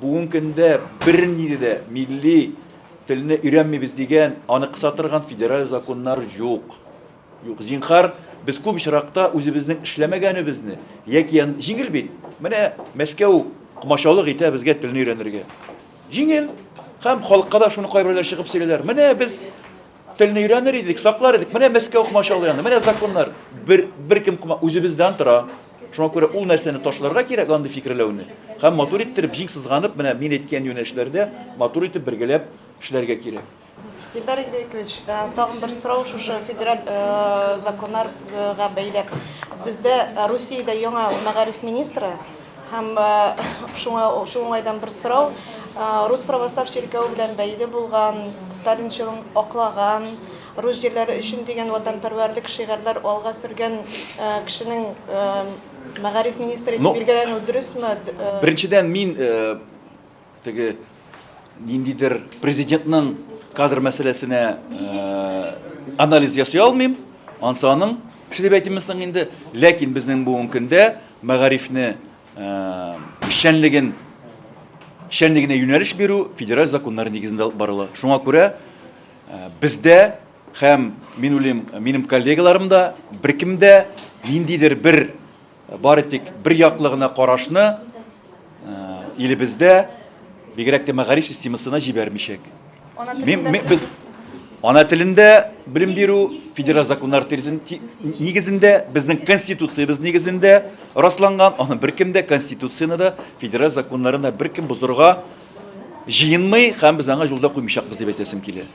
Бүгенге көндә бернинди дә милли телне өйрәнмибез дигән, аны кыса торган федераль законнар юк. Юк, зинхар, без күп очракта үзебезнең эшләмәгәнебезне яки җиңел бит. Менә Мәскәү комачаулык итә безгә телне өйрәнергә. Җиңел. Һәм халыкка да шуны кайберәүләр чыгып сөйлиләр. Менә без телне өйрәнер идек, саклар идек. Менә Мәскәү комачаулый аны. Менә законнар. Бер беркем кома үзебездән тора. Шуңа күрә ул нәрсәне ташларга кирәк, андый фикерләүне. Һәм матур иттереп, җиң сызганып, менә мин әйткән юнәлешләрдә матур итеп бергәләп эшләргә кирәк. Илдар Индекович, тагын бер сорау шушы федераль законнарга бәйләп. Бездә Русиядә яңа мәгариф министры һәм шуңа шул уңайдан бер сорау. Рус православ чиркәве белән бәйле булган, Сталин чорын аклаган, рус җирләре өчен дигән ватанпәрвәрлек шигарләр алга сөргән кешенең мәгариф министры итеп билгеләнүе дөресме? Беренчедән, мин Теге ниндидер президентның кадр мәсьәләсенә анализ ясый алмыйм. Ансы аның эше дип әйтимме соң инде. Ләкин безнең бүгенге көндә мәгарифне эшчәнлеген эшчәнлегенә юнәлеш бирү федераль законнар нигезендә алып барыла. Шуңа күрә бездә һәм мин уйлыйм, минем коллегаларым да беркем дә ниндидер бер Бары тик бер яклы гына карашны илебездә, бигрәк тә мәгариф системасына җибәрмичәк. Без ана телендә белем бирү федераль законнар нигезендә, безнең конституциябез нигезендә расланган, аны беркем дә конституцияне дә, федераль законнарын да беркем бозырга җыенмый һәм без аңа юл да куймыйчакбыз дип әйтәсем килә.